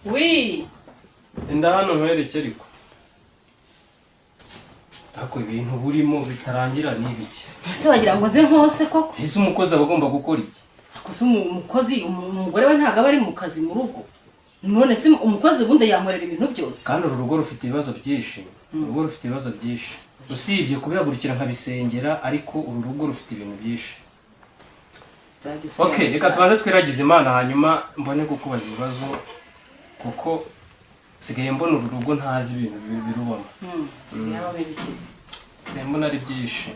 Wi. Enda hano nkwereke, ariko ariko ibintu burimo bitarangira ni ibiki? Ese wagira ngo nze nkose koko? Ese umukozi aba agomba gukora iki? Gusa umukozi, umugore we ntabwo aba ari mu kazi mu rugo. None se umukozi ubundi yankorera ibintu byose? Kandi uru rugo rufite ibibazo byinshi, urugo rufite ibibazo byinshi, usibye kubihagurukira nkabisengera, ariko uru rugo rufite ibintu byinshi. Uzajya usenga Okay, reka cyane. tubanze twiragize Imana, hanyuma mbone kukubaza ibibazo, kuko sigaye mbona uru rugo ntazi ibintu birubamo. Sigaye habamo ibikizi. Sigaye mbona ari byinshi.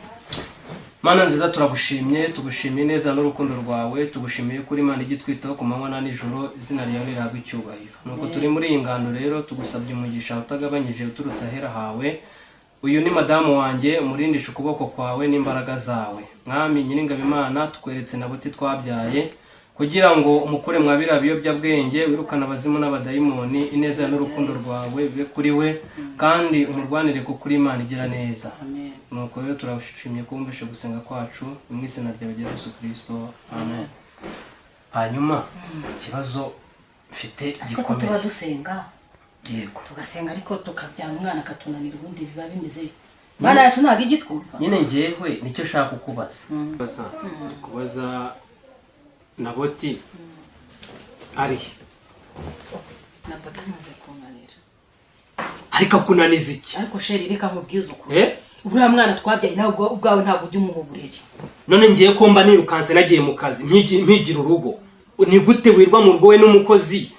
Mana nziza, turagushimye, tugushimiye neza n'urukundo rwawe, tugushimiye kuri Imana ijya itwitaho ku manywa na nijoro. Izina ryawe rihabwe icyubahiro. Nuko turi muri iyi ngando rero, tugusabye umugisha utagabanyije uturutse ahera hawe. Uyu ni madamu wanjye, umurindishe ukuboko kwawe n'imbaraga zawe. Mwami Nyiringabo Imana, tukweretse na buti twabyaye, kugira ngo umukure mwa biriya biyobyabwenge, wirukane abazimu n'abadayimoni. Ineza n'urukundo rwawe bibe kuri we, kandi umurwanire, kuko uri Imana igira neza. Amen. Nuko rero turashimye ko wumvishe gusenga kwacu, mu izina ryawe rya Yesu Kirisito, amen. Hanyuma ikibazo mfite Ese ko tuba gikomeye. dusenga, Yego. tugasenga, ariko tukabyara umwana akatunanira, ubundi biba bimeze bite? Imana yacu ntabwo ijya itwumva? Nyine njyewe nicyo nshaka kukubaza. Ndi kubaza, Naboti ari he? Na papa amaze kunanira. Ariko akunaniza iki? Ariko chéri, reka nkubwize ukuri. Eh? Uriya mwana twabyaye, nawe ubwawe ntabwo ujya umuha uburere. None ngiye ko mba nirukanse, nagiye mu kazi, mpigira urugo, ni gute wirwa mu rugo we n'umukozi,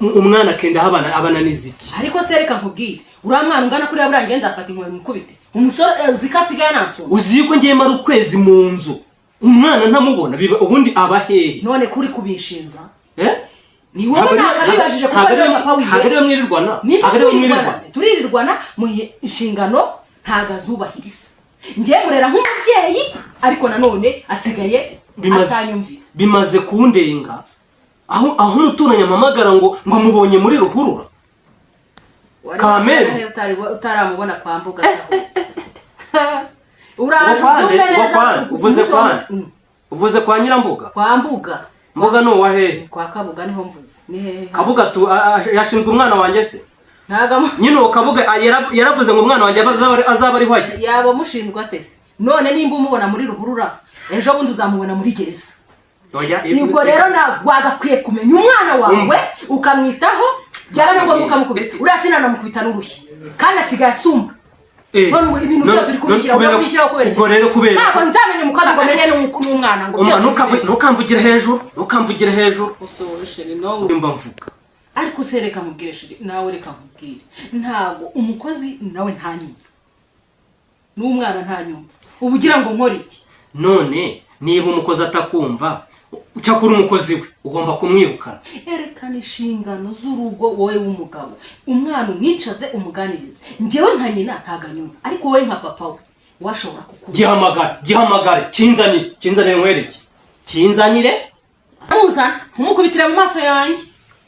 umwana akenda aho abananiza iki? Ariko se reka nkubwire, uriya mwana ungana kuriya, buriya ngenzi afata inkoni mukubite umusore, uzi ko asigaye anansumba. Uzi ko ngiye mara ukwezi mu nzu umwana ntamubona? Biba ubundi aba hehe? None kuri kubinshinza? Eh? Ni wowe Ntabwo nakabibajije, kuko ntabwo ariwe papa wiwe. Ntabwo ariwe mwirirwana. Nimba Ntabwo ariwe turirirwana mwirirwana. se, turirirwana mu inshingano ntabwo azubahiriza. Njye murera nk'umubyeyi, ariko nanone asigaye atanyumvira. Bimaze kundenga, aho umuturanyi ampamagara ngo mubonye muri ruhurura. Wari Kameme. wari utaramubona kwa Mbuga saho. Uraje Ngo kwande, ubyumve ngo neza. kwande, uvuze Umunsi wa- kwande? Uvuze kwa Nyirambuga? Kwa Mbuga. Mbuga ni uwa hehe? Kwa Kabuga niho mvuze. Ni hehe? Kabuga tu yashinzwe umwana wanjye se? Ntago Nyine uwo Kabuga yaravuze ngo umwana wanjye azaba ariho ajya. Yaba amushinzwe ate se? None nimba umubona muri ruhurura, ejo bundi uzamubona muri gereza. Oya, Ubwo rero ntabwo wagakwiye kumenya umwana wawe, Umva. ukamwitaho, byaba na ngombwa ukamukubita. Uriya sinanamukubita n'urushyi, kandi asigaye asumba. None ubu ibintu byose uri kubishyiraho, urabishyiraho kubera iki? Ubwo rero kubera Ntabwo nzamenya umukozi ngo menye n'umwana ngo Umva, byose. Ntukamvugire hejuru, ntukamvugire hejuru. Usohoye, chéri, nawe. Nimba mvuga. Ariko se reka nkubwire, chéri, nawe reka nkubwire, ntabwo umukozi nawe ntanyumva, n'umwana ntanyumva. Ubu ugira ngo nkore iki? None niba umukozi atakumva, cyakora umukozi we ugomba kumwirukana. Erekana inshingano z'urugo wowe w'umugabo. Umwana umwicaze, umuganirize. Njyewe nka nyina ntabwo anyumva, ariko wowe nka papa we washobora kukumva. Gihamagare, gihamagare, kinzanire, kinzanire nkwereke, kinzanire. Muzana ntumukubitire mu maso yanjye.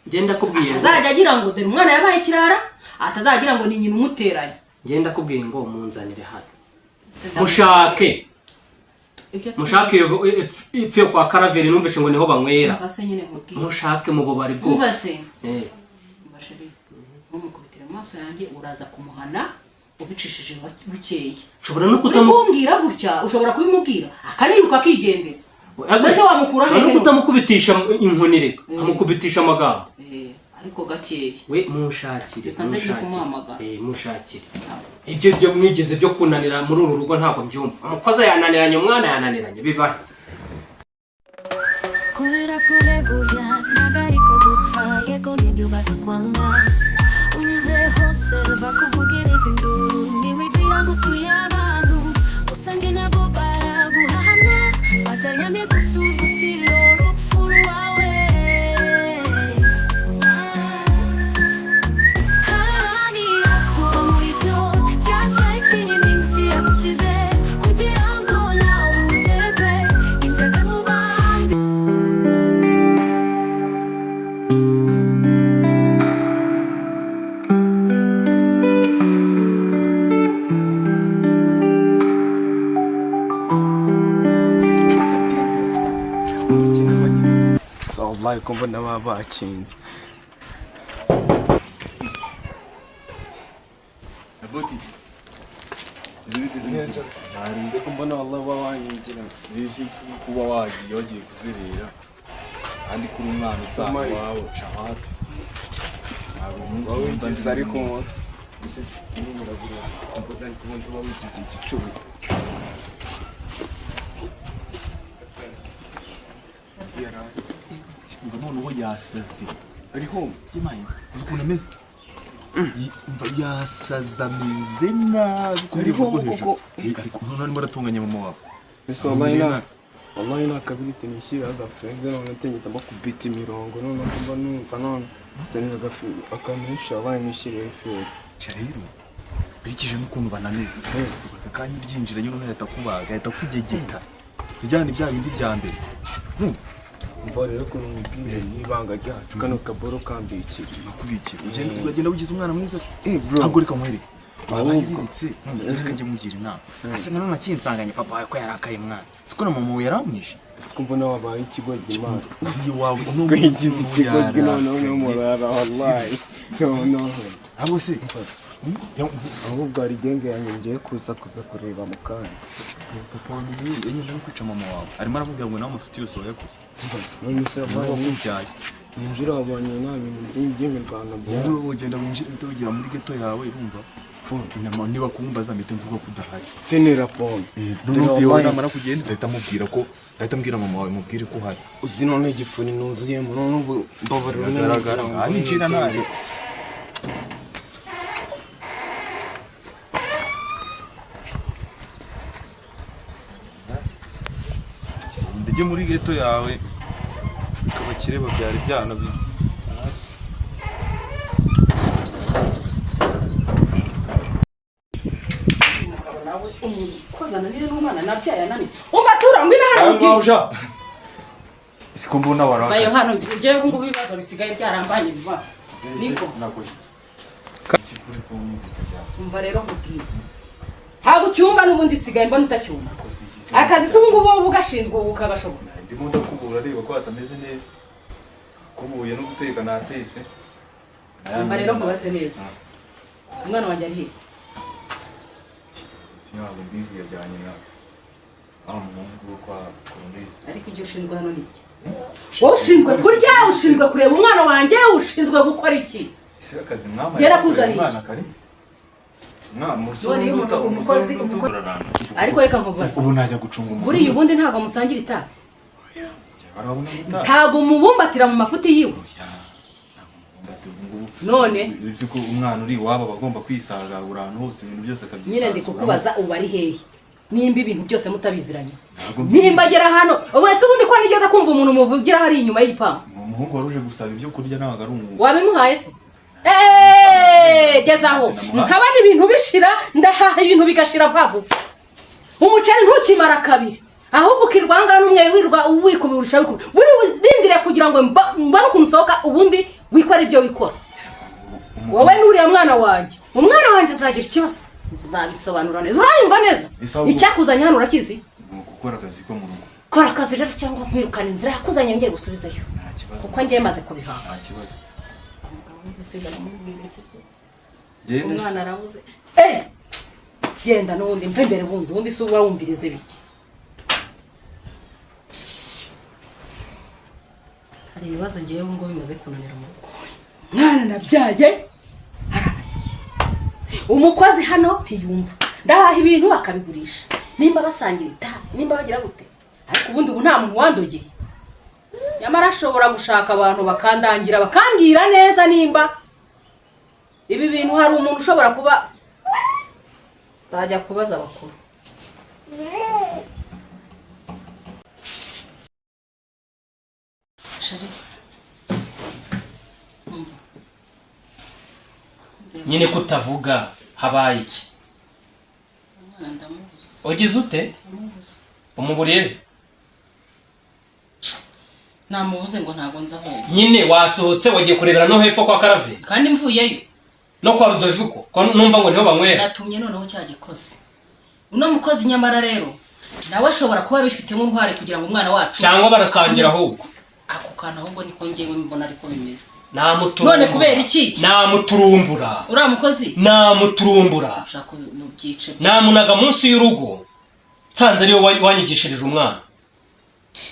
Ngenda kubwiye ngo Atazajya agira ngo dore umwana yabaye ikirara, atazagira ngo ni nyina umuteranye. Ngenda kubwiye ngo munzanire hano, mushake. Ibyo Mushake iyo ipfi yo kwa Karaveri, numvishe ngo niho banywera. Umva se nyine nkubwire. Mushake mu bubari Umva bwose. se. Eh. Umva chéri, ntumukubitire mu maso yanjye. Uraza kumuhana ubicishije bukeya. Ushobora no Uri kutamu kumbwira gutya, ushobora kubimubwira akaniruka akigendera. Mbese wamukura Ushobora no hehe? kutamukubitisha inkoni, reka amukubitisha amagambo. Eh, ariko gakeya. We munshakire. Reka nze ngiye Munshakire. kumuhamagara. Eh, munshakire. Ibyo byo mwigize byo kunanira muri uru rugo ntabwo mbyumva. Umukozi yananiranye, umwana yananiranye, bibahe. Kubera kure burya ntabwo ariko gupfa. Yego nibyo, baza kwanga unyuze hose, bakuvugiriza induru. Ntiwibwira ngo usuye abantu, usange nabo baraguhahana, bataryamye gusa. Ubu si urupfu rwawe. Haranira kuba muri cyo cyasha isi n'iminsi yagusize, kugira ngo nawe uterwe intebe mu bandi. Wallahi ko mbona baba bakinze. Neza. Narize Ko mbona wallahi uba wanyingira. Nisi kuba wagiye kuzerera kandi kuri umwana usanga Samayi. iwawe shahati ntabwo umunsi Uba wumva wigize ndi ariko kumwe. ese urabura mbona ariko ubundi uba wigize igicucu. Yaranze. Umva noneho yasaze. Ariho. Imaye uzi ukuntu ameze. Umva yasaze ameze nabi ku rwego Ariho rwo hejuru. koko. Ariko noneho arimo aratunganya mama wawe. Ese wallahi na wallahi nta kabiriti nishyira agafega none tegeta bakubita imirongo none mba numva none nzanira agafi akamenshi wabaye nishyiriye feri. Sha rero nkurikije n'ukuntu banameze, aka kanya uryinjira nyine ahita akubaga, ahita akugegeta bijyana bya bindi bya mbere. Umva rero ukuntu mubwiye n'ibanga ryacu kano kaboro kambikira. Nakubikira ugenda uragenda wigize umwana mwiza se. Eh, bro. Ntabwo reka nkwereke wabaye Ahubwo. ubiretse reka njye mugira inama asa nka none akinsanganye papa wawe ko yarakaye mwana, siko na mama we yaramwishe. Siko mbona wabaye ikigoryi Imana. Iyo wawe uno Ko munsi yigize ikigoryi noneho yarakaye. n'umurara wallahi noneho. Ahubwo se Ahubwo hari genge yanjye ngiye kuza kureba mu kanya. Papa wawe yagejeje no kwica mama wawe, arimo aramubwira ngo nawe amafuti yose wayakoze. None se niwe wabaye wakubyaye. Ninjira wabonye nta bintu by'imirwano bya Wowe ugenda winjira uhita wigira muri geto yawe, urumva? Niba kumbaza mpita mvuga ko udahari. Tenera pompe. Noneho fiyo namara kugenda ndahita mubwira ko, ndahita mbwira mama wawe mubwire ko uhari. Uzi none igifuni nuzuyemo none ubu mbabarira none Biragaragara. ngira ngo Ah, ninjira nabi. Ndajye muri geto yawe abakire babyara ibyana hasi. Umugabo nawe umuntu ukoze ananire n'umwana nabyaye ananiye umbatura ngwino hano ubwire. Siko mbona Bayo warakaye. hano njyewe ubu ngubu ibibazo bisigaye byarambanye ibibazo niko. Nakoze. Umva rero nkubwire, ntabwo ucyumva n'ubundi sigaye mbona utacyumva akazi se ubu ngubu wowe ugashinzwe ubu ukagashobora. Ndimo ndakubura areba ko hatameze neza. Kubuye no guteka natetse. Umva rero nkubaze neza, umwana wanjye ari hehe? Ntabwo mbizi, yajyanye na wa muhungu wo kwa Colonel. Ariko icyo ushinzwe hano ni iki? Wowe ushinzwe kurya, ushinzwe kureba umwana wanjye, ushinzwe gukora iki? Ese akazi mwamaye Gera kuzana umwana iki? kari? Mwana umusore None iyo uruta umuntu- umusore umukozi- uruta Ariko reka nkubaze, ubu najya gucunga umuntu. buriya ubundi ntabwo musangira itabi? Barabona gutaha. Ntabwo mubumbatira mu mafuti yiwe? None? Uzi ko umwana uri iwabo aba agomba kwisagagura ahantu hose, ibintu byose akabyisanzuramo. Nyine ndi kukubaza ubu ari hehe nimba ibintu byose mutabiziranye? Ntabwo mbizi. Nimba agera hano wese ubundi ko nigeze kumva umuntu muvugira hariya inyuma y'igipangu. Ni umuhungu wari uje gusaba ibyo kurya, ntabwo ari umwuga. Wabimuhaye se? Eeeeh, geza aho nkabona ibintu bishira, ndahaha ibintu bigashira vuba vuba, umuceri ntukimara kabiri ahubwo ukirwa ahangaha n'umwe wirwa wikubirusha wikubira buri rindire kugira ngo mbone ukuntu usohoka ubundi wikora ibyo wikora wowe n'uriya mwana wanjye. Umwana wanjye azagira ikibazo uzabisobanura neza, urayumva neza? Isaha- Icyakuzanye hano urakizi? Ni ugukora akazi ko mu rugo. Kora akazi rero cyangwa nkwirukana inzira yakuzanye ngere gusubizayo. Nta kibazo. Kuko ngiye maze kubihaha. Nta kibazo. Genda se. Umwana arabuze. Eh, genda n'ubundi mve imbere bundi ubundi si uba wumvirize biki. Hari ibibazo ngewe ubu ngubu bimaze kunanira mu rugo. Mwana nabyaye arananiye, umukozi hano ntiyumva, ndahaha ibintu akabigurisha, nimba basangira itabi, nimba bagira gute, ariko ubundi ubu nta muntu wandogeye. Nyamara ashobora gushaka abantu bakandangira bakambwira neza nimba ibi bintu hari umuntu ushobora kuba nzajya kubaza abakuru. Shari, umva. Nyine kutavuga habaye iki? Umwana ndamubuze. Ugize ute? Ndamubuze. Umuburiye he? Namubuze ngo ntabwo nza aho yagiye. Nyine wasohotse wagiye kurebera no hepfo kwa Karave? Kandi mvuyeyo. No kwa Rudoviko ko numva ngo niho banywera. Natumye noneho cya gikozi, uno mukozi nyamara rero nawe ashobora kuba abifitemo uruhare kugira ngo umwana wacu Cyangwa barasangira ahubwo. Ako kantu ahubwo niko ngewe mbona ariko bimeze. Namuturumbura. None kubera iki? Namuturumbura. Uriya mukozi Namuturumbura. Ushaka ubyice. Namunaga munsi y'urugo, nsanze ariwe wanyigishirije umwana.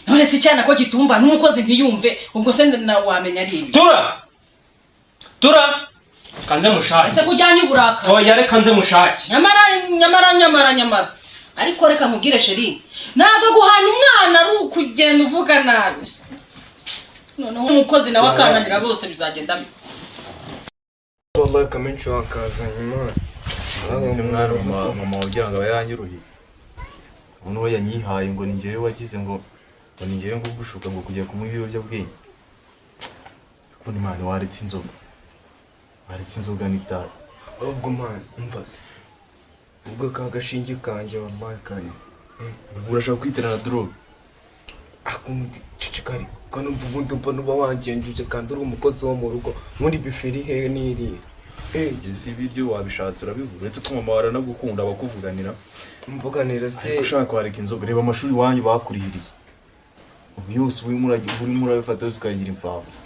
None se icyana ko kitumva, n'umukozi ntiyumve, ubwo se na wamenya ari ibi? Tura, tura, kanze mushake. Ese kujyanye uburakari? Oya, reka nze mushake. Nyamara, nyamara, nyamara, nyamara, ariko reka nkubwire chéri, ntabwo guhana umwana ari ukugenda uvuga nabi. Noneho umukozi nawe akananira, bose bizagenda bite? Wallahi kamenshi wakazanye, man. Ese mwana, mama wagira ngo aba yanyuruhiye. Ubu we yanyihaye ngo ni njyewe wagize ngo ni njyewe ngo gushuka ngo kujya kunywa ibiyobyabwenge. Kuko Imana, waretse inzoga, waretse inzoga n'itabi. Ahubwo man, umva se, ubwo ka gashinge kanjye wallahi kari. Ubu urashaka kwiterana drogue? Akundi ceceka, ariko kanumva ubundi mbona uba wangenjuje kandi uri umukozi wo mu rugo muri biferi hehe n'iriya. Ibyo si ibiryo, wabishatse urabibura, uretse ko mama waranagukunda abakuvuganira. Mvuganira se? Ariko ushaka wareka inzoga. Reba amashuri iwanyu bakurihiriye, ubu yose urimo urabifata yose ukayagira imfabusa.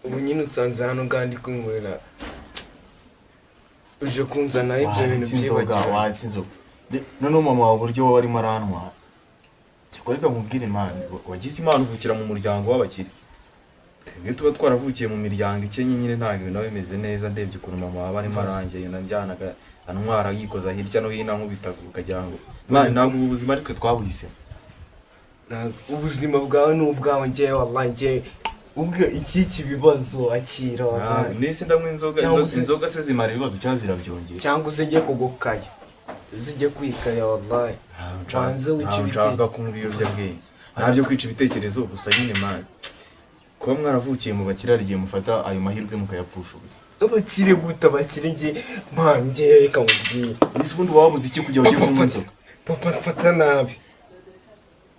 Ubu nyine usanze hano kandi kwinywera, uje kunzanaho ibyo bintu. Waretse inzoga. Byibagiranye. Waretse inzoga. Noneho mama wawe uburyo wowe arimo arantwara, cyakora reka nkubwire Imana, wagize Imana uvukira mu muryango w'abakire. Twebwe tuba twaravukiye mu miryango ikennye nyine, ntabwo ibintu biba bimeze neza. Ndebye ukuntu mama waba arimo arangenda njyanaga, antwara, yikoza hirya no hino, ankubita ukagira ngo Imana, ntabwo ubu buzima ariko twabuhisemo. Ntabwo ubuzima bwawe ni ubwawe. Njyewe wallahi, njyewe ubwo iki kibibazo akira wallahi. Nese ndanywa inzoga? Cyangwa Inzoga se zimara ibibazo cyangwa zirabyongera? Cyangwa uze njye kugukaya, uze kwikaya wallahi. Banze wice Ntabwo ibitekerezo. nshaka kunywa ibiyobyabwenge, ntabyo kwica ibitekerezo. Gusa nyine man, kuba mwaravukiye mu bakire, hari igihe mufata ayo mahirwe mukayapfusha ubusa. Abakire gute? Abakire? Njye man, njye reka nkubwire. Ese ubundi wabuze iki kugira ngo ujye Papa kunywa fata inzoga? Papa fata nabi,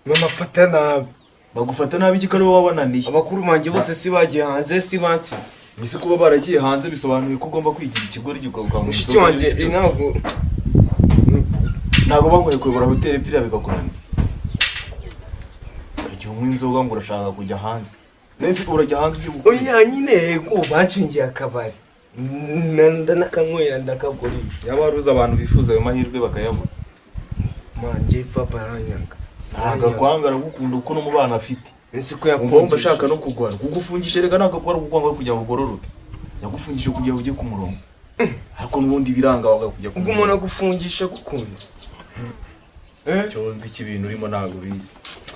mama fata nabi. Bagufata nabi iki ko ari wowe wabananiye? Abakuru banjye bose si bagiye hanze, si bansize? Ese kuba baragiye hanze bisobanuye ko ugomba kwigira ikigoryi ukanywa Mushiki inzoga? wanjye ntabwo. Ntabwo bagoye kuyobora hoteli biriya bigakunanira, ukajya unywa inzoga ngo urashaka kujya hanze. Nese urajya hanze ujye gukora iki? Oya nyine, yego, banshingiye akabari, ndanakanywera, ndakagurisha. Yaba wari uzi abantu bifuza ayo mahirwe bakayabura. Manjye papa aranyanga. Ntabwo akwanga, aragukunda kuko n'umubano afite. Ese ko Umva, wumva yapfungishije? ashaka no kugwana kugufungisha. Reka, ntabwo akora kukwanga kugira ngo ugororoke, yagufungishije kugira ngo ujye ku murongo, ariko n'ubundi biranga wanga kujya ku Ubwo umuntu murongo. agufungisha agukunze? Cyo nzi ko ibintu urimo ntabwo ubizi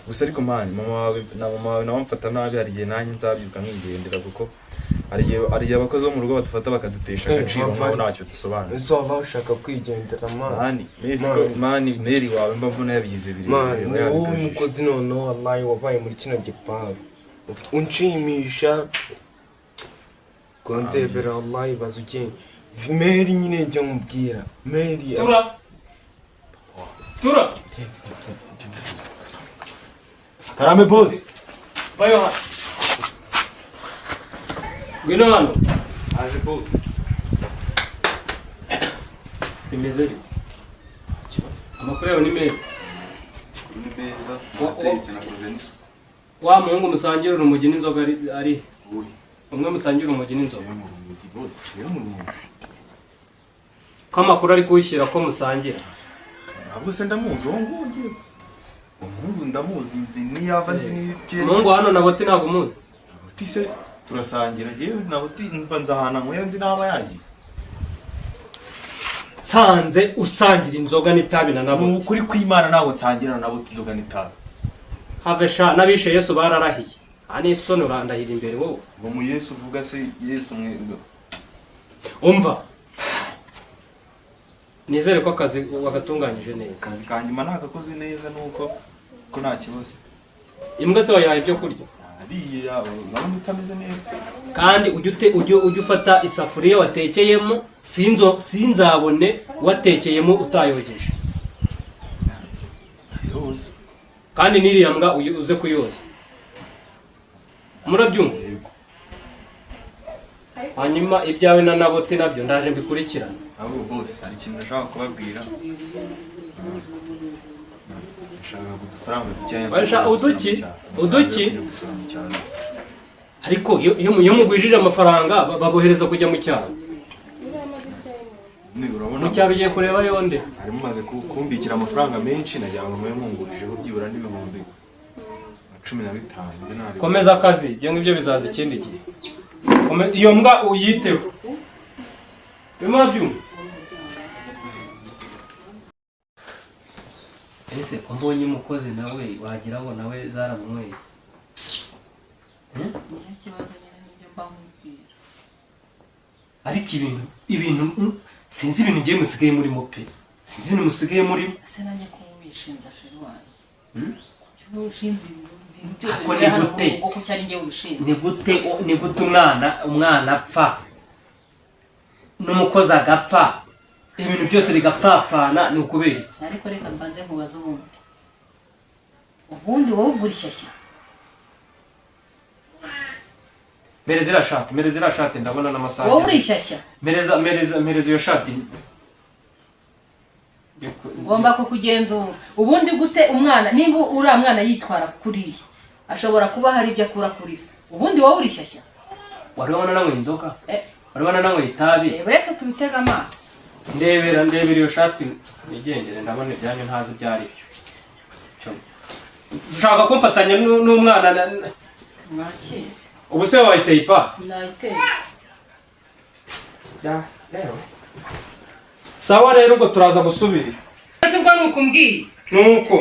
gusa. Ariko man, mama wawe na mama wawe nawe amfata nabi. Hari igihe nanjye nzabyuka nkigendera, kuko hari igihe abakozi bo mu rugo badufata bakadutesha agaciro nkaho ntacyo dusobanura. Ese waba ushaka kwigendera, man? Man, mbese ko man, meri wawe mba mbona yabigize Man, birebire. ni wowe umukozi noneho wallahi wabaye muri kino gipangu unshimisha kondebera wallahi. Baza ugenda meri nyine, njya mubwira meri. Tura, tura. Karame boss. Vayo hano, ngwino hano. Aje boss. Bimeze bite? Amakuru yawe ni meza? Ni meza, natetse, nakoze n'isuku. Wa muhungu musangira urumogi n'inzoga ari Uri? Umwe musangira urumogi n'inzoga. Yewe mu rumogi boss, yewe mu rumogi. Ko amakuru ari kuwushyira ko musangira? Ntabwo se ndamuzi uwo nguwo ngiye. Umuhungu ndamuzi, nzi niyava, nzi n'ibyo. Umuhungu hano na Boti, ntabwo umuzi? Buti se turasangira? Yewe na Buti mba nzi ahantu anywera, nzi n'aba yagiye. Nsanze usangira inzoga n'itabi na Ni Naboti. ukuri kw'Imana, ntabwo nsangira na Buti inzoga n'itabi. Have sha, n'abishe Yesu bararahiye. Nta n'isoni, urandahira imbere wowe? Ngo mu Yesu uvuga se, Yesu mwe? Umva, nizere ko akazi wagatunganyije neza. Akazi kanjye mba nagakoze neza, nuko ko nta kibazo. Imbwa se wayihaye ibyo kurya? Ariye, urabona itameze neza. Kandi ujye ufata isafuriya watekeyemo, sinzabone watekeyemo utayogeje. Yose. Kandi n'iriya mbwa uze kuyoza, murabyumva? Yego. Hanyuma ibyawe na Nabote nabyo ndaje mbikurikirane. Ahubwo bose, hari ikintu nashaka kubabwira. Nashaka udufaranga dukeya. Basha, uduki? Uduki? Gusura mu cyaro. Ariko iyo mugwijije amafaranga babohereza kujya mu cyaro. Ni urabona Mu cyaro ugiye kureba yonde. Harimo maze kumbikira amafaranga menshi, nagira ngo mube mungurijeho byibura n'15,000 mbe nari. Komeza akazi, ibyo ngibyo bizaza ikindi gihe. Iyo mbwa uyiteho. Urimo urabyumva? Ese ko mbonye umukozi nawe wagira ngo nawe zaramunyweye? Nicyo kibazo nyine, nibyo mba nkubwira. Ariko ibintu sinzi ibintu ngiye musigaye murimo pe, sinzi ibintu musigaye murimo. Ese nanjye ko wishinza, chéri wanjye, kuki uba ushinze ibintu byose Ako bibera ni hano gute? mu rugo? Kuki ari njye ubishinze? Ni gute umwana apfa n'umukozi agapfa, ibintu byose bigapfapfana, ni ukubera iki? Ariko reka mbanze nkubaze, ubundi wowe ugura ishyashya? Mpereza iriya shati, mpereza iriya shati, ndabona n'amasaha Wowe uri ageze. ishyashya? Mpereza, mpereza, mpereza iyo shati. Ngomba kukugenzura. Ubundi gute umwana, nimba uriya mwana yitwara kuriya, ashobora kuba hari ibyo akura kuri se. Ubundi wowe uri ishyashya? Wari wabona nanyweye inzoga? Eh. Wari wabona nanyweye itabi? Uretse tubitega amaso. Ndebera, ndebera iyo shati nigendere, ndabona ibyanyu ntazi ibyo ari byo. Ushaka kumfatanya n'umwana Mwakire. Ubu se wayiteye ipasi? Nayiteye. Sawa rero, ubwo turaza gusubira. Ese ubwo ni ukumbwiye? Nuko.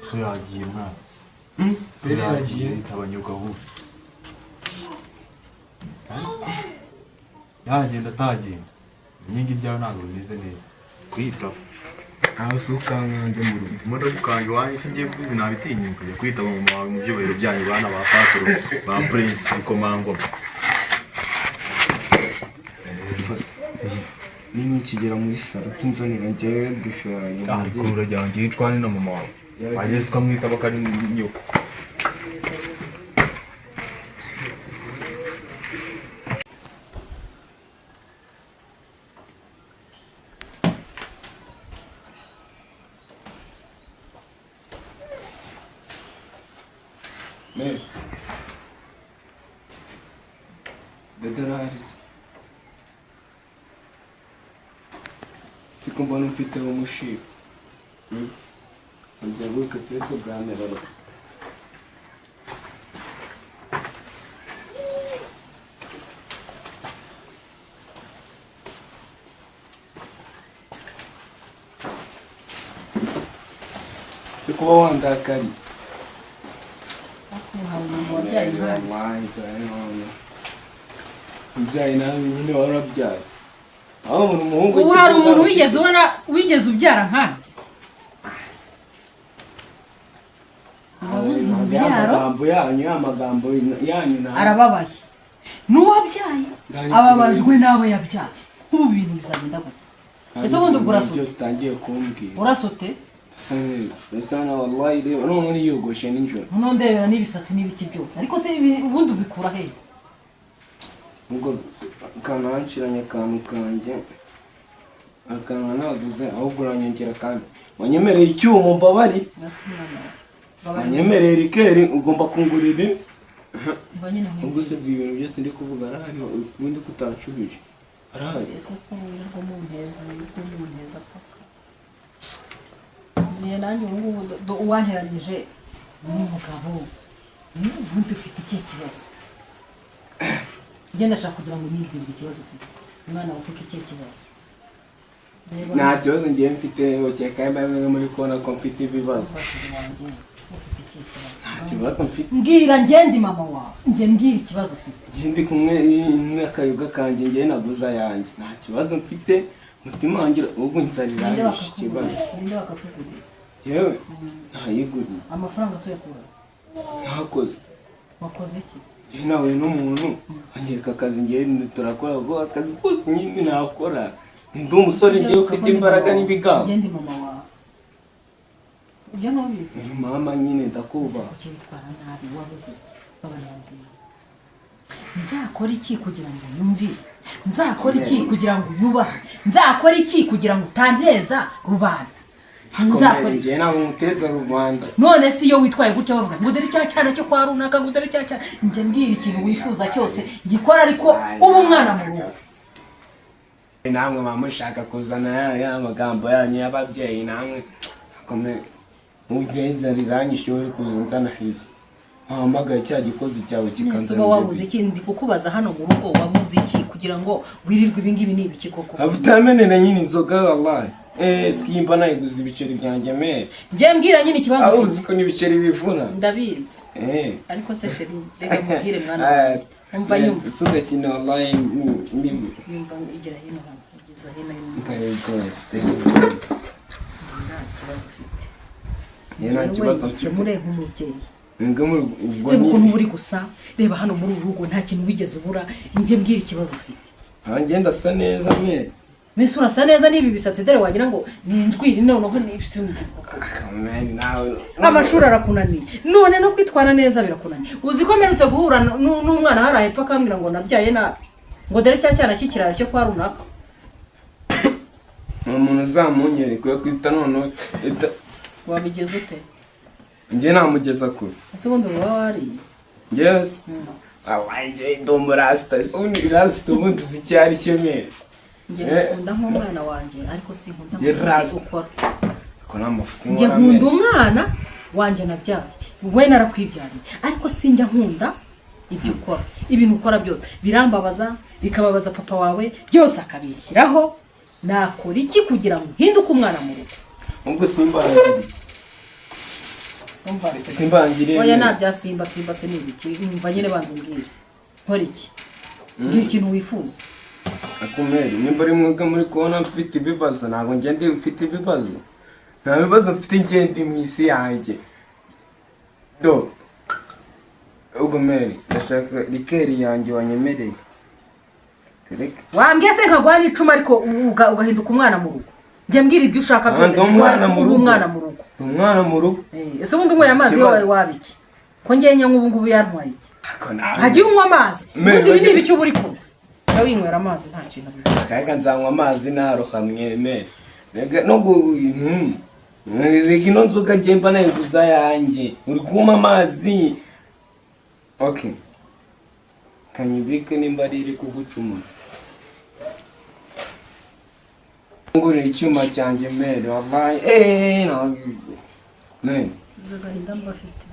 So yagiye mwana. So yagiye abanyuka vuba. Yagenda atagenda. Inkingi ibyawe ntabwo bimeze neza. Kwitaba. Aho si ukankanze mu rugo? Ndimo ndagukanga iwanyu, singiye kubizi nabitinyuka kujya kwitaba mu wawe mu byubahiro byanyu, bana ba Patro, ba Prince bikomangoma. Ninkigera muri salo tunzanira njyewe bife yanjye. Ariko urajya ngiye ncwane na mama wawe. Wageze ukamwitaba akari nyoko. Mary. Dada arahari se? Siko mbona umfiteho umushiha. Nzenguruke tube tuganira. Si kuba wandakariye? Hari umuntu wabyaye impanga? Wallahi, dore ubyaye nawe nyine warabyaye, aho umuntu umuhungu. Ubu hari umuntu wigeze ubona, wigeze ubyara nkanjye? Ababuze urubyaro. Amagambo yanyu, ya magambo yanyu nawe. Arababaye n'uwabyaye, ababajwe n'abo yabyaye. Nk'ubu ibintu bizagenda gute? Ese ubundi ubwo urasute? Byose utangiye kumbwira. Urasute? Asa neza, asa na wallahi, reba none niyogoshe nijoro. Noneho ndebera n'ibisatsi n'ibiki byose. Ariko se ibi ubundi ubikura hehe? Ubwo kananshiranye akantu kanjye, akantu naguze, ahubwo uranyongera kandi wanyemereye icyuma, mbabarire. Nasi mwana wawe. Wanyemereye rikeri, ugomba kungura ibi. Mba nyine. Ubwo se ibintu byose ndi kuvuga arahari? Ubundi ko utanshubije, arahari? Ese ko wirirwa munteza, wirirwa munteza paka niyo nanjye ubu ngubu uwanteranyije n'umugabo. Ubundi ufite ikihe kibazo? Njye ndashaka kugira ngo nibwirire ikibazo ufite. Umwana wawe, ufite ikihe kibazo? Reba. Nta kibazo ngiye mfite, ukeka mwe muri kubona ko mfite ibibazo. Umufashe wanjye, ufite ikihe kibazo? Nta kibazo mfite. Mbwira, ngende mama wawe, njye mbwira ikibazo ufite. Njye ndi kumwe n'akayoga kanjye, njye naguze ayanjye, nta kibazo mfite. Umutima wanjye ubwo Ninde nzariranisha ikibazo. wakakuguriye? Ninde wakakuguriye? Yewe ntayiguriye. Amafaranga asuye kura? Ntakoze. Wakoze iki? Njye nahuye n'umuntu anyereka akazi, njye turakora, kuko akazi kose nyine nakora. Ndi umusore ngiye ufite imbaraga n'ibigango. Njye ndi mama wawe, ibyo ntubizi? Mama nyine, ndakubaha. Kuki witwara nabi? Wabuze iki? Babana bambwira, nzakora iki kugira ngo nyumvire? Nzakora iki kugira ngo unyubahe? Nzakora iki kugira ngo utanteza rubanda? Nzakora Komera, iki? igihe ntabwo nguteza rubanda. None se iyo witwaye gutya bavuga ngo dore cya cyana cyo kwa runaka, ngo dore cya cyana. Njye mbwira ikintu wifuza cyose gikora, ariko uba umwana mu rugo. Namwe muba mushaka kuzana ya magambo yanyu y'ababyeyi namwe. Komera, ugenzanira ishuri kuza nzana hizo wahamagaye cya gikozi cyawe Nese kikanzanira. uba wabuze iki? Ndi kukubaza, hano mu rugo wabuze iki kugira ngo wirirwe ibi ngibi? Ni ibiki koko? Utamenera nyine inzoga, wallahi, sikimba nayiguze ibiceri byanjye mere. Njye mbwira nyine ikibazo Aho ufite. uzi ko n'ibiceri bivuna. Ndabizi. Ariko se chéri, reka mubwire mwana wanjye, umva, nyumva. Sugakina wallahi ni Nyumva, igira hino hano, igeza hino hino. Nkareba. Nta kibazo ufite? Njye nta kibazo mfite. Gikemure nk'umubyeyi. Nga muri ubwo Reba ukuntu ni uri gusa, reba hano muri uru rugo nta kintu wigeze ubura. Njye mbwira ikibazo ufite. Njye ndasa neza mere. Mbese urasa neza n'ibi bisatsi? Dore wagira ngo ni injwiri, noneho ni ibisundi. Amen, nawe. Amashuri arakunaniye, none no kwitwara neza birakunaniye. Uzi ko mperutse guhura n'umwana hariya hepfo akambwira ngo nabyaye nabi, ngo dore cya cyana cy'ikirara cyo kwa runaka. Ni umuntu uzamunyereka yo kwita noneho Wabigeze ute? Njye namugeza kure. Ese ubundi uba wariye? Njye wallahi njye ndi umurasita. Ese ubundi rasita ubundi uzi icyo ari cyo mere? Njye nkunda nk'umwana wanjye, ariko sinkunda Ye amafuti rasta. ukora. Ko nta mafuti Njye nkora nkunda mere. umwana wanjye nabyaye, we narakwibyariye, ariko sinjya nkunda ibyo ukora. Ibintu ukora byose birambabaza, bikababaza papa wawe, byose akabishyiraho. Nakora iki kugira ngo uhinduke umwana mu rugo? Ubwo simbangiriye. Umva se. Simbangiriye. Oya, nta bya simba simba se ni ibiki? Umva nyine, banza umbwire nkora iki. Mbwira ikintu wifuza. Akumeri, nimba ari mwebwe muri kubona mfite ibibazo, ntabwo njye ndi mfite ibibazo, nta bibazo mfite, njye ndi mu isi yanjye. Do ubwo meri, ndashaka liqueur yanjye wanyemereye. Reka. Wambwiye se nkaguha n'icuma, ariko ugahinduka umwana mu rugo. Njye mbwira ibyo ushaka Ah, byose. ndi umwana mu Uba rugo. umwana mu rugo. Ndi umwana mu rugo. Ese ubundi unyweye amazi Ikibazo. yo waba iki? Ko ngewe nyanywa ubu ngubu yantwaye iki? Ako nawe. Hagiye unywa amazi. Meri, Ubundi ibi ni bagira- ibiki uba uri kunywa? Jya winywera amazi, nta kintu biba. Akayaga, nzanywa amazi narohamye meri. Rega no gu rega ino nzoga njye mba nayiguza yanjye, uri kumpa amazi. Okay, kanyibike nimba ari iri kugucumuza. Ngurira icyuma cyanjye mere, wallahi mere. Uzi agahinda mba afite?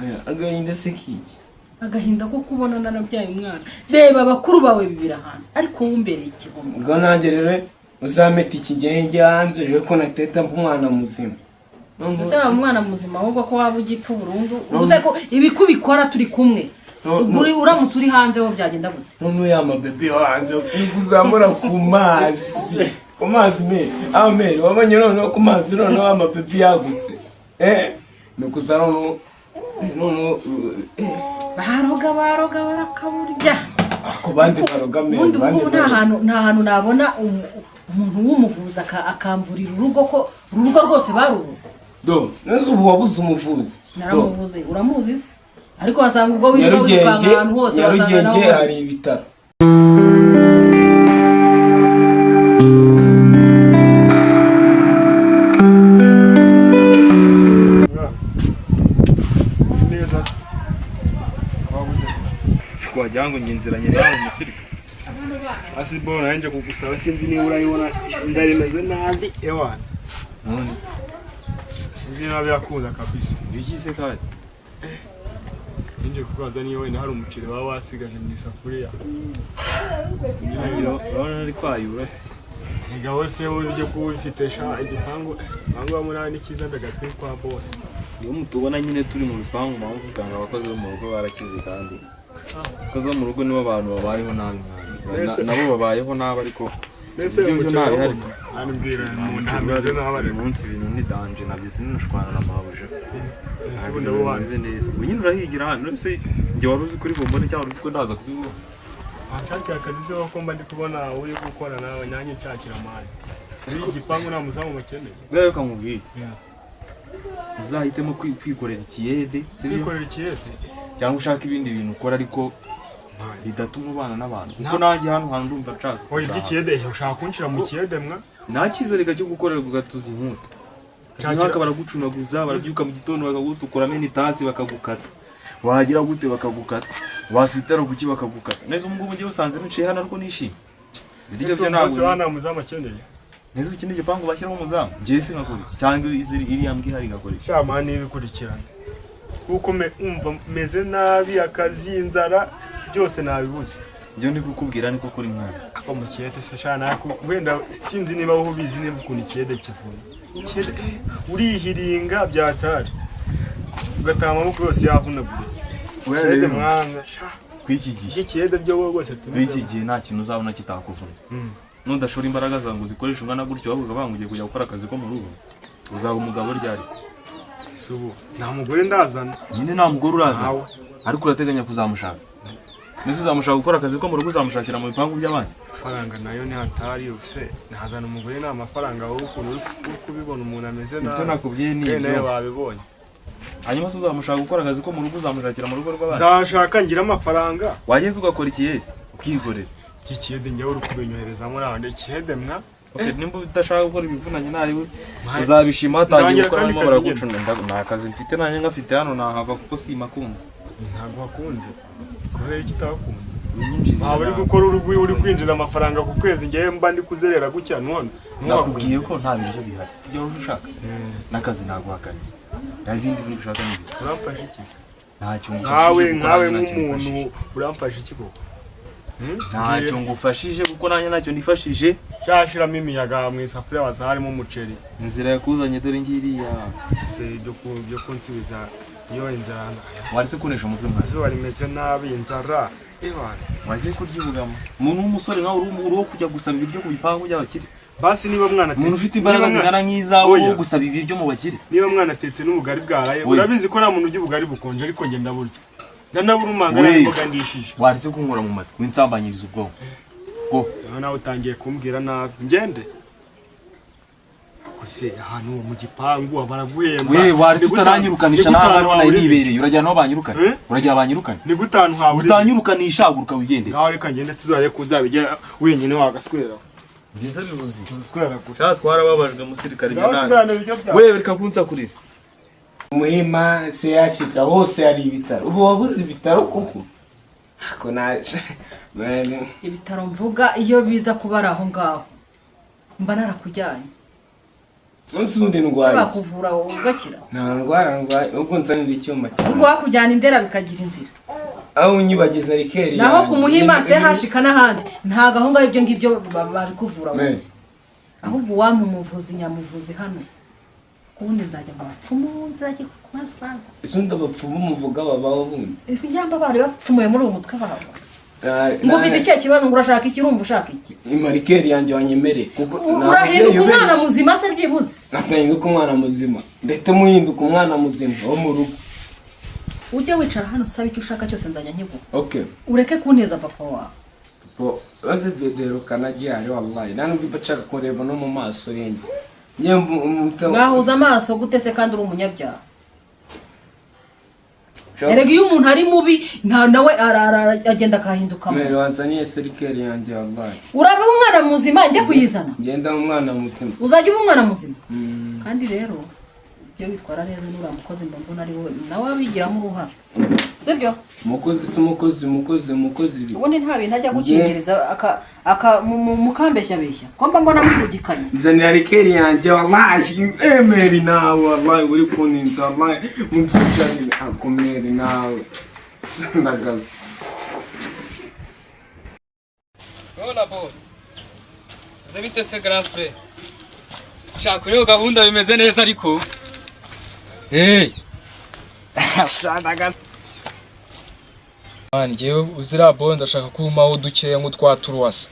Aya, agahinda se kiki? Agahinda ko kubona narabyaye umwana, reba abakuru bawe bibira hanze, ariko wowe umbereye igihombo. Ubwo nanjye rero uzameta ikigenge hanze urebe ko nateta umwana muzima. Ese waba umwana muzima ahubwo ko waba ugipfa burundu? Ubuze ko ibikubikora turi kumwe. No, Ubwo no. Uramutse uri hanze ho byagenda gute? Noneho ya mabebe yo hanze uzamura ku mazi, ku mazi mere, aho mere wabonye noneho ku mazi, noneho amabebi yagutse, ni ukuza noneho noneho Baroga, baroga barakaburya. Ako bandi baroga mere. Ubundi Bandi ubwo nta baroga. hantu, nta hantu nabona umuntu w'umuvuzi akamvurira urugo, ko urugo rwose barubuze. Do neza, ubu wabuze umuvuzi? Do. Naramubuze. Uramuzi se? Ariko wasanga ubwo wirirwa wirukanka Nyarugenge. ahantu hose, wasanga Nyarugenge nawe hari ibitaro. Neza se wabuze? Wagira ngo njye nziranye nawe umusirikare. Hasi bo nanjye kugusaba, sinzi niba urayibona, inzara imeze nabi ewana. None? Sinzi niba birakunda kabisa. Ibiki se kandi? Ninjye kukubaza niba wenda hari umuceri waba wasigaje mu isafuriya. Urabona ari kwayura se? Ngabo se wowe ibyo kuba ubifite sha, igipangu igipangu wa munani cyiza ndagatswe kwa boss. Iyo mutubona nyine turi mu bipangu mpamvu usanga abakozi bo mu rugo barakize, kandi abakozi bo mu rugo nibo bantu babayeho nabi mwana. Nabo babayeho nabi, ariko Ese ibyo byo umuceri ntabihari. Anibwira umuntu ameze nabi Uyu ariko munsi ibintu ni danger, nabyutse ninashwana na mabuja. Ese ubu ndabo Bimeze neza. Ubu nyine urahigira hano. Ese njye wari uzi kuri bombone cyangwa wari uzi ko ndaza kubibona? Nshakira akazi se, ko mba ndi kubona uri gukora nawe, nanjye nshakira amani. Muri iki gipangu nta muzamu bakeneye. Rero reka nkubwire, uzahitemo kwikorera ikiyede, sibyo? Kwikorera ikiyede? Cyangwa ushaka ibindi bintu ukora ariko bidatuma ubana n'abantu, kuko nanjye hano hantu ndumva nshaka Oya, kuzaha. iby'ikiyede, ushaka kunshira mu kiyede mwa? Nta cyizere cyo gukorera ku gatuza inkuta. Nkaka baragucunaguza, barabyuka mu gitondo bakagutukuramo itasi bakagukata, wagira gute bakagukata, wasitara kuki bakagukata. Neza ubu ngubu ngewe usanze niciye hano ariko nishimye. Ibiryo byo Bose ntabwo bana nta muzamu akeneye. Neza ikindi gipangu bashyiramo umuzamu, ngewe sinakora iki cyangwa iriya mbwa ihari igakora iki? Sha mani, ibikurikirana kuko umva meze nabi, akazi, inzara, byose nabibuze. Ibyo ndi kukubwira niko kuri mwana. Ako mu kiyede se sha, nako wenda sinzi niba wowe ubizi, niba ukuntu ikiyede kivuna. Ikiyede, urihiringa byatari ugataha amaboko yose yavunaguritse. Oya, Ikiyede rero. mwana sha. Kw'iki gihe, Ikiyede byo wowe rwose muri iki tubizi. gihe nta kintu uzabona kitakuvuna. Nudashora imbaraga zawe ngo uzikoreshe ungana gutyo, ahubwo ukavuga ngo ugiye kujya gukora akazi ko mu rugo, uzaba umugabo ryari? Si ubu nta mugore ndazana. Nyine nta mugore urazana. Ntawe. Ariko urateganya kuzamushaka. Mbese uzamushaka gukora akazi ko mu rugo, uzamushakira mu bipangu by'abandi? Amafaranga nayo ni hatari ufise, ntazana umugore nta mafaranga. Wowe ukuntu uri kubibona umuntu ameze nabi. Ibyo nakubwiye ni Kandi nawe ibyo. babibonye. Hanyuma se uzamushaka gukora akazi ko mu rugo, uzamushakira mu rugo rw'abandi? Nzashaka ngira amafaranga. Wageze ugakora ikiyede ukikorera. Iki kiyede njyewe uri kubinyoherezamo ntabwo ikiyede mwa. Okay, nimba udashaka gukora ibivunanye nawe uzabishima watangiye Ndangira gukora akandi barimo kazi nyine. baragucuna. Nta kazi mfite nanjye ngafite hano nahava kuko simakunze. Ntabwo wakunze kubera iki utakunze? Winyinjirira Waba uri nawe. gukora uri kwinjiza amafaranga ku kwezi, njyewe mba ndi kuzerera gutya none. Nakubwiye ko nta biryo bihari, sibyo wari ushaka? N'akazi naguhakaniye, nta bindi bintu ushaka n'ibyo. Uramfasha iki se? Ntacyo Nkawe ngufashije kuko nkawe nanjye ntacyo nk'umuntu nifashije. uramfasha iki koko? Ntacyo ngufashije kuko nanjye ntacyo nifashije. Shashiramo imiyaga mu isafuriya waza harimo umuceri. Inzira yakuzanye dore ngiriya. Se ibyo kunsubiza iyo inzara. Waretse kunesha umutwe mwana. Izuba rimeze nabi, inzara ebana. Wagiye kurya ubugamo, umuntu w'umusore nkawe uri uwo kujya gusaba ibiryo ku bipangu by'abakire? Basi niba mwana Umuntu ufite imbaraga niba zingana nk'izawe Oya. wo gusaba ibiryo mu bakire? Niba mwanatetse n'ubugari bwaraye. Oya. Urabizi ko nta muntu urya ubugari bukonje, ariko ngenda burya ndanaburumanga We. n'imboga ndishije. Waretse kunkora mu matwi, winsambanyiriza ubwonko go. Nawe nawe utangiye kumbwira nabi, ngende gusa ahantu mu gipangu baraguhemba. We waretse Ni gute- utananyirukanisha ni gute nawe ahantu hano nari haburira? nibereye, urajyana aho banyirukane? Eh? Urajya banyirukane? Ni gute ahantu haburira? Utanyurukanisha, haguruka wigendere. Ngaho reka ngende, tuzajye kuzabigera wenyine wagaswera. Byiza bibuzi. Uswera gusa. Sha twarababajwe musirikare. Ngaho sigarana ibiryo byawe. We reka kunsakuriza. Muhima se yashika hose hari ibitaro, ubu wabuze ibitaro koko? Ako naje. Ibitaro mvuga iyo biza kuba ari aho ngaho mba narakujyanye. Umunsi wundi ndwaye iki? Bakuvura wowe ugakira. Nta ndwara ndwaye, ubwo nzanira icyuma cyawe. Ubwo wakujyana indera bikagira inzira. Aho unyibagiza rikeri. Naho yanjye. ku Muhima se hashika n'ahandi, ntabwo aho ngaho ibyo ngibyo babikuvura wowe. Mary, Ahubwo uwampa umuvuzi nyamuvuzi hano, ubundi nzajya mu bapfumu, nzajya kubasanza. Ese undi abapfumu muvuga babaho bundi? Ijambo bari bapfumuye muri uwo mutwe wawe. Na- Ngo ufite na- ikihe kibazo? Ngo urashaka iki? Urumva ushaka iki? Imarikeri yanjye wanyemereye kuko nta Urahinduka mubyeyi umwana ubereje. muzima se byibuze? Nahinduka umwana muzima, ndetse muhinduka umwana muzima wo mu rugo. Ujye wicara hano usaba icyo ushaka cyose, nzajya nkiguha. Okay. Ureke kunteza papa wawe. Bo baze video kanagihari, wallahi nta nubwo bashaka kureba no mu maso yanjye. Njye Mwahuza amaso gute se kandi uri umunyabyaha? Erega iyo umuntu ari mubi nta nawe agenda akahindukamo. Mere wanzaniye serikeri yanjye, wallahi. Uraba umwana muzima njye kuyizana. Ngenda umwana muzima. Uzajya uba umwana muzima kandi rero iyo witwara neza n'uriya mukozi mba mbona ari wowe nawe abigiramo uruhare, sibyo? Umukozi si umukozi, umukozi umukozi ibi. Ubundi nta bintu ajya gukingiriza mukambeshyabeshya ko mba mbona mwibugikanye. Nzanira rikeri yanjye, wallahi. Emeri nawe, wallahi uri kuninza, wallahi mubyicarire akomeri nawe. Ndagaza. Bona bo. Ze bite se grand frère? Shaka kuri iyo gahunda bimeze neza ariko. Hey. Shanaga. Man, njyewe uzira bo ndashaka kumaho dukeya nk'utwa turuwasa.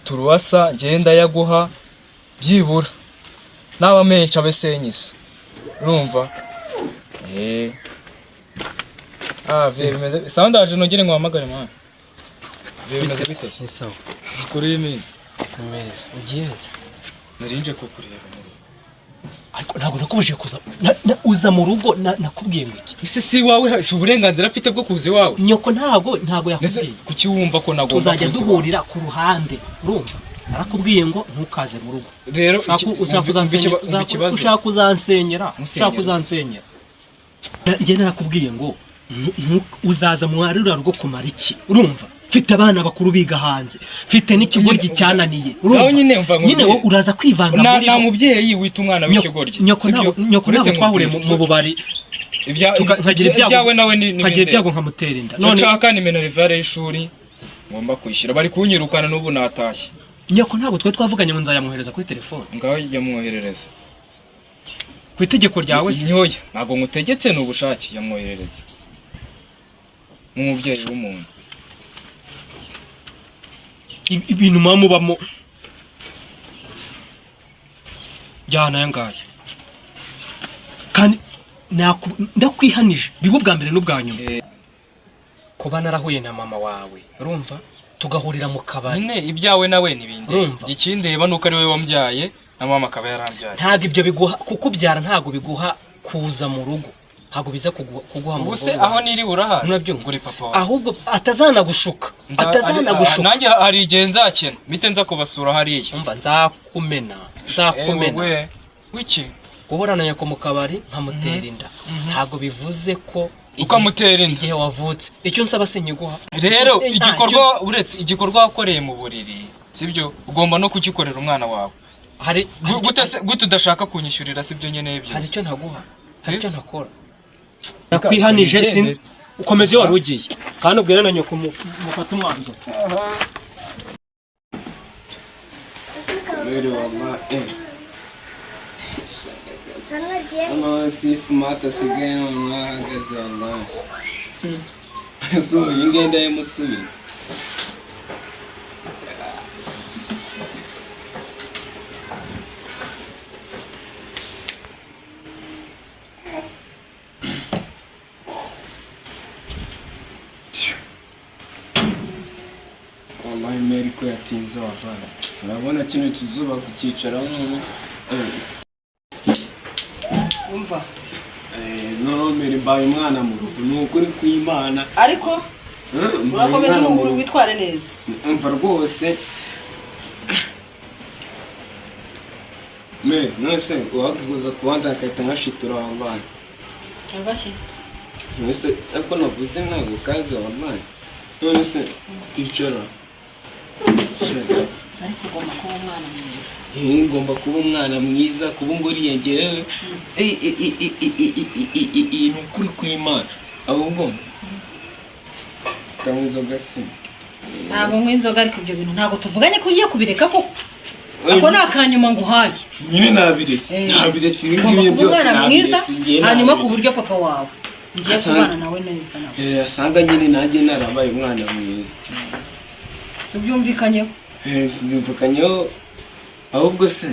Turuwasa njyewe ndayaguha byibura. Naba menshi abe senyise. Urumva? Ah, vie bimeze. Sawa ndaje nongere nguhamagare man. Bimeze bite se? Ni sawa. Kuri iyi minsi Meza. Ugiye he? Narinje kukureba mu rugo. Ariko ntabwo nakubujije kuza. Uza mu rugo nakubwiye ngo iki? Ese si iwawe, si uburenganzira mfite bwo kuza iwawe? Nyoko ntago Ese yakubwiye. kuki wumva ko nagomba Tuzajya kuza iwawe? duhurira ku ruhande. Urumva? Narakubwiye ngo ntukaze mu rugo. Rero Ushaka umva ikibazo. ushaka uzansenyera, Musenyera. ushaka uzansenyera. Njye narakubwiye ngo uzaza mu ruriya rugo kumara iki? Urumva? Mfite abana bakuru biga hanze, mfite n'ikigoryi cyananiye. Urumva? Ngaho nyine umva nkubwire. Nyine wowe uraza kwivanga Nta muri nta bo. mubyeyi wita umwana w'ikigoryi. Nyoko sibyo? nyoko Uretse ntabwo twahuriye nkubwire. mu bubari, nkagira ibyago, Ibyawe nawe ni nkagira ibyago nkamutera inda. None nshaka ni minerivare y'ishuri ngomba kwishyura, bari kunyirukana n'ubu natashye. Nyoko ntabwo twari twavuganye ngo nzayamwohereza kuri telefone. Ngaho yamwoherereza. Ku itegeko ryawe se? Nyoya, ntabwo ngutegetse, ni ubushake, yamwoherereza nk'umubyeyi w'umuntu. Ibintu muba mubamo jyana aya ngaya, kandi ndakwihanije bibe ubwa mbere n'ubwa nyuma. Kuba narahuye na mama wawe, urumva, tugahurira mu kabari. Nyine ibyawe nawe ntibindeba. Urumva? Ikindeba nuko ari wowe wambyaye na mama akaba yarambyaye. Ntabwo ibyo biguha kukubyara, ntabwo biguha kuza mu rugo, ntabwo biza kuguha mu Ubu rugo se iwawe. Aho niri urahazi? Murabyumva? Nguri papa wawe. Ahubwo atazanagushuka, atazanagushuka. Nanjye hari igihe nzakena mpite nza kubasura hariya. Umva, nzakumena, nzakumena. Ewe, wiki? Guhorana nyoko mu kabari nkamutera inda ntabwo bivuze ko Ukamutera inda. igihe wavutse icyo nsaba sinkiguha. Rero igikorwa, uretse igikorwa wakoreye mu buriri, sibyo, ugomba no kugikorera umwana wawe. Hari Gute se, gute udashaka kunyishyurira sibyo nkeneye hari byose? Icyo ntaguha, hari icyo ntakora. Nakwihanije sin ukomeze iyo wari ugiye, kandi ubwire na nyoko mufate umwanzuro. Mary wallah eh. Hano si smart asigaye noneho ahagaze wallah. Ese ubu iyi ngiyi ndayimusubiza. Wallahi Mary ko yatinze wallah. Urabona kino kizuba kucyicaraho noneho. Umva. Noneho Mary mbaye umwana mu rugo, ni ukuri kw'Imana. Ariko Mbaye urakomeza umwana mu rugo. witware neza. Umva rwose Mary, none uwakiguza ku bandi akahita nkashitura wallahi. Abaki? None ariko navuze ntabwo kaze wallahi. None se kuticara? Ariko ugomba kuba umwana mwiza. Ngomba kuba umwana mwiza, kuba nguriye ngewe ni ukuri kw'Imana. Ahubwo utanywa inzoga se? Ntabwo nywa inzoga, ariko ibyo bintu ntabwo tuvuganye ko ugiye kubireka koko. Ako ni akanyuma nguhaye. Nyine nabiretse, nabiretse ibi Ugomba ngibi kuba byose, umwana mwiza, nabiretse ngewe, hanyuma ku nabiretse. buryo papa wawe ngiye kubana nawe neza nawe. Asanga nyine nanjye narabaye umwana mwiza. Tubyumvikanyeho. Byumvikanyeho. Ahubwo se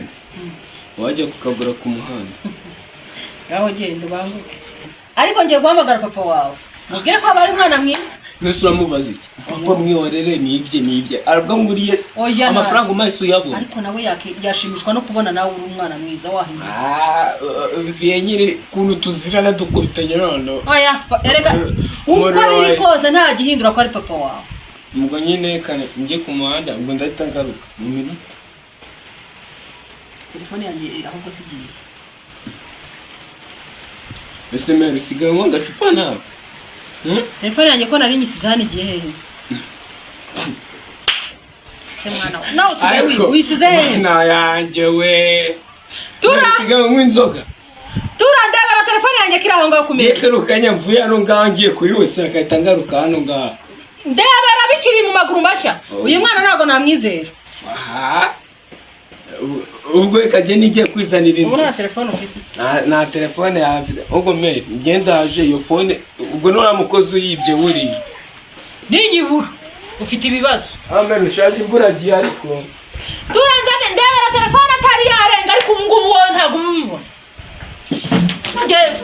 wajya kukagura ku muhanda? Ngaho genda ubanguke, ariko ngiye guhamagara papa wawe mubwire ko habaye umwana mwiza. Mbese uramubaza iki? Papa mwihorere, nibye nibye, arabwo nguriye se? Oya, Amafaranga umaye si uyabona? Ariko nawe yashimishwa no kubona nawe uri umwana mwiza wahindutse. Ah, bivuye nyine ukuntu tuzirana, dukubitanye noneho. Oya, erega uko Umuriro biri wawe. kose nta gihindura ko ari papa wawe. Ubwo nyine kane njye ku muhanda, ubwo ndahita ngaruka mu minota. Telefone yanjye ahubwo si igiye. Ese Mary, usigaye unywa agacupa nawe? Telefone yanjye ko nari nyisize hano igiye hehe se mwana we? Nawe usigaye wisize hehe? Mwana yanjye we. Tura! Usigaye unywa inzoga. Tura, ndebera telefone yanjye kiri aho ngaho ku Ngiye meza. kano mvuye hano ngaho ngiye kuri wese agahita ngaruka hano ngaho. Ndebera bikiri mu maguru mashya. Uyu mwana ntabwo namwizera. Aha. Ubwo reka njye nigiye kwizanira Ubu inzu. nta telefone ufite? Nta telefone yafite. Ubwo Mary ngenda ndaje iyo phone, ubwo nuriya mukozi uyibye buriya. Ninyibura ufite ibibazo. Amen, ushaje imburagihe ariko. Turanzane, ndebera telefone atari yarenga, ariko ubu ngubu wowe ntabwo uba ubibona. Ngenda.